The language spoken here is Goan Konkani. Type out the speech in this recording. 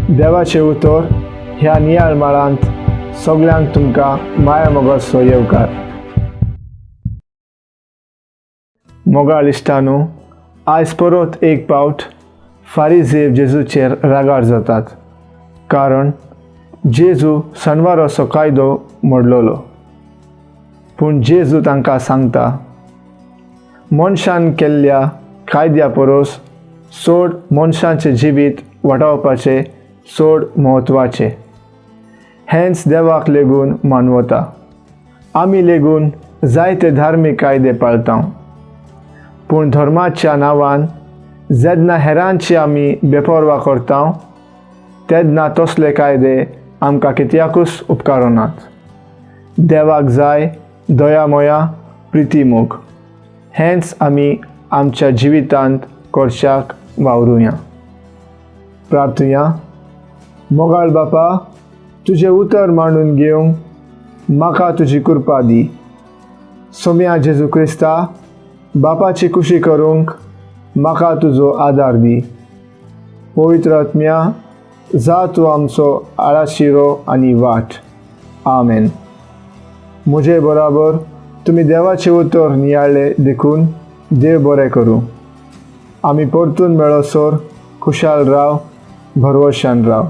देवाचें उतर ह्या नियाळ माळांत सगल्यांक तुमकां माया मोगाचो येवकार. मोगाळ इश्टानू, आयज परत एक पावट फारीजेव जेजूचेर रागार जातात, कारण जेजू सनवाराचो कायदो मोडलोलो. पूण जेजू तांकां सांगता, मनशान केल्ल्या कायद्या परस चड मनशांचें जिवीत वाटावपाचें चड म्हत्वाचें. हेंच देवाक लेगून मानवता. आमी लेगून जायते धार्मीक कायदे पाळता, पूण धर्माच्या नांवान जेन्ना हेरांची आमी बेपर्वा करता, तेन्ना तसले कायदे आमकां कित्याकूच उपकारनात. देवाक जाय दया, मोया, प्रिती, मोग. हेंच आमी आमच्या जिवितांत करच्याक वावरुया. प्रार्थुया. मोगाळ बापा, तुजें उतर मांडून घेवंक म्हाका तुजी कृपा दी. सोम्या जेजू क्रिस्ता, बापाची खुशी करूंक म्हाका तुजो आदार दी. पवित्र आत्म्या, जा तूं आमचो आळाशिरो आनी वाट. आमेन. म्हजे बराबर तुमी देवाचें उतर नियाळ्ळें देखून देव बरें करूं. आमी परतून मेळसर खुशाल राव, भरवशान राव.